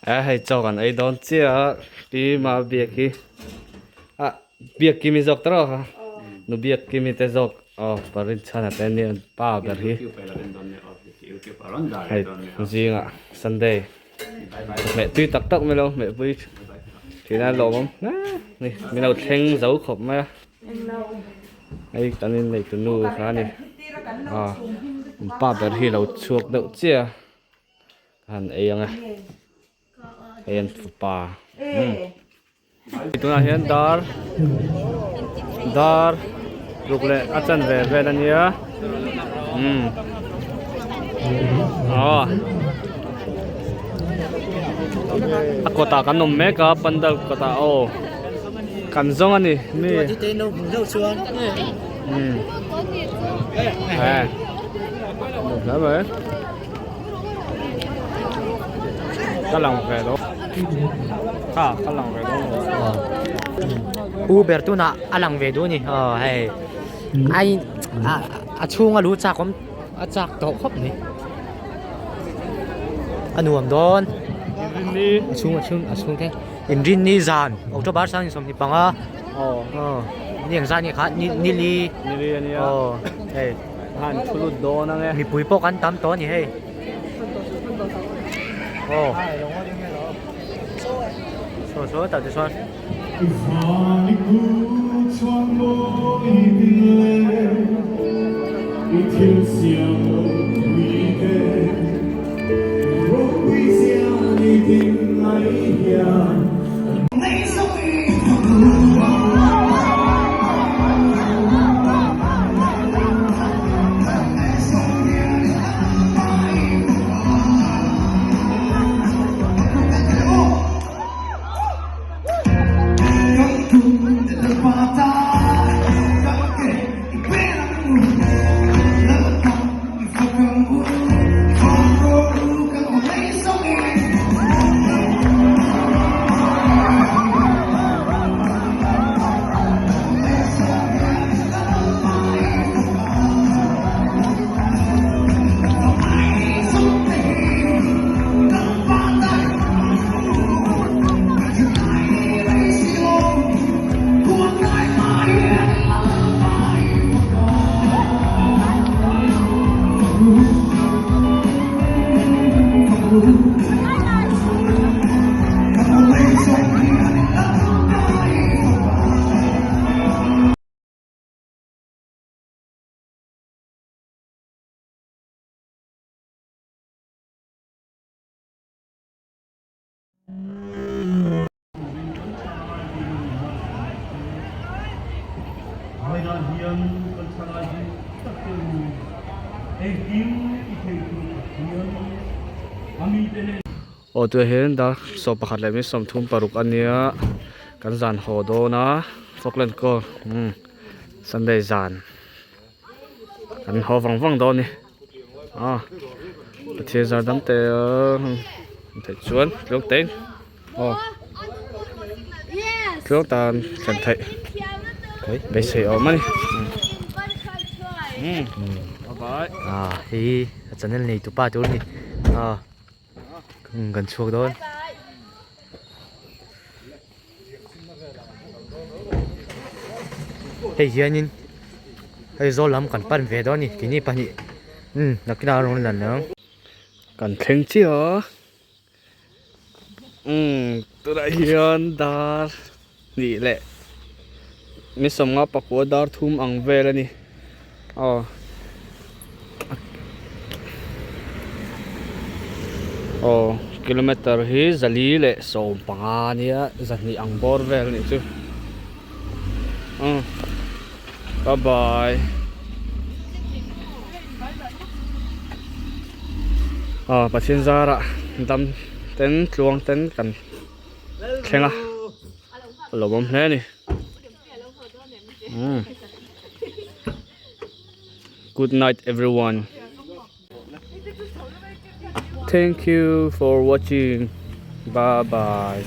Eh hei chaw kan ei dawn chiah a pi ma biak hi ah biak kimi zawk ta rawh kha nu biak kimi te zawk aw parin chhana te nia pa ber hi hei zingah sunday hmeh tui tak tak mai lo hmeh pui thin a lawmawm hle ni min lo thleng zo khawp mai a hei kan innei tunu kha a ni ah pa ber hi lo chhuak deuh chiah a. Han ei ang e hei an fapa umm tunah hian dar dar ruk leh a chan ve vel a nia umm aw a kawtah kan awm mek a pandal kawtah aw kan zawng a ni mi umm eh hle mai. Ka lang ve lo kha ka lang ve lo U ber tunah a lang ve duh a ni aw hei ai a chhunga lu chak awm a chak tawh khawp mai a nuam dawn a chhung a chhung a chhung te inrinni zan October sang 25 aw ni ang zan nge kha ni nili nili ania aw hei. Han thu lut dawn ang e. Mipui pawh kan tam tawh a ni hei. Aw. Saw saw tah te chuan. Aw tunah hian dar 11 leh minute 36 a nia kan zan haw dawn a Falkland Court umm Sunday zan kan haw vang vang dawn a ni a Pathian zar dam te theih chuan tluang teng aw tluang tan thlen theih beisei awm a ni umm bye bye a hei a channel nei tupa tur a ni a kan chhuak dawn. Hei hianin hei zawl lam kan pan ve dawn a ni keini pahnih umm nakinah a rawn lan ang. Kan thleng chiah a umm tunah hian dar hnih leh ni sawmnga pakua dar thum ang vel a ni aw aw kilometer hi zali leh sawm panga ania zahnih ang bawr vel a nih chu umm bye bye aw Pathian zarah dam ten tluang ten kan thleng a a lawmawm hle a ni umm good night everyone thank you for watching bye bye.